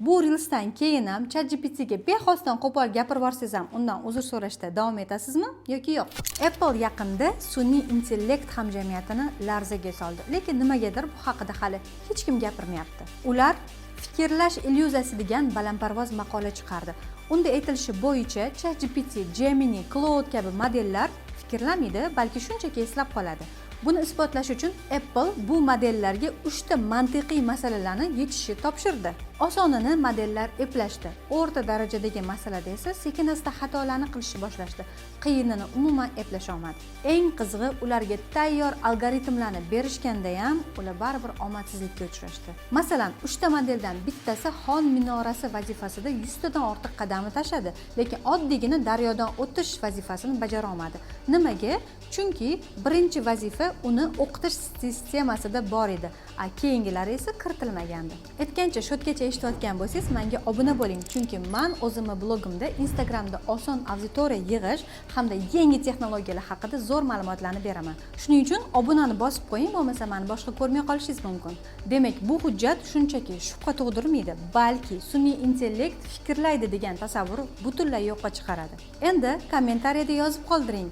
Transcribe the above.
Bu reelsdan keyin ham ChatGPTga bexosdan qo'pol gapirib yuborsangiz ham, undan uzr so'rashda davom etasizmi yoki yo'q? Apple yaqinda sun'iy intellekt hamjamiyatini larzaga soldi, lekin nimagadir bu haqida hali hech kim gapirmayapti. Ular "Fikrlash illyuziyasi" degan balandparvoz maqola chiqardi. Unda aytilishi bo'yicha, ChatGPT, Gemini, Claude kabi modellar fikrlamaydi, balki shunchaki eslab qoladi. Buni isbotlash uchun Apple bu modellarga uchta mantiqiy masalalarni yechishni topshirdi. Osonini modellar eplashdi, o'rta darajadagi masalada esa sekin asta xatolarni qilishni boshlashdi, qiyinini umuman eplasholmadi. Eng qizig'i, ularga tayyor algoritmlarni berishganda ham ular baribir omadsizlikka uchrashdi. Masalan, uchta modeldan bittasi Xon minorasi vazifasida 100 tadan ortiq qadamni tashladi, lekin oddiygina daryodan o'tish vazifasini bajara olmadi. Nimaga? Chunki birinchi vazifa uni o'qitish sistemasida bor edi, a keyingilari esa kiritilmagandi. Aytgancha, shu yergacha eshitayotgan bo'lsangiz, menga obuna bo'ling, chunki man o'zimni blogimda Instagramda oson auditoriya yig'ish hamda yangi texnologiyalar haqida zo'r ma'lumotlarni beraman. Shuning uchun obunani bosib qo'ying, bo'lmasa mani boshqa ko'rmay qolishingiz mumkin. Demak, bu hujjat shunchaki shubha tug'dirmaydi, balki sun'iy intellekt fikrlaydi degan tasavvurni butunlay yo'qqa chiqaradi. Endi kommentariyada yozib qoldiring.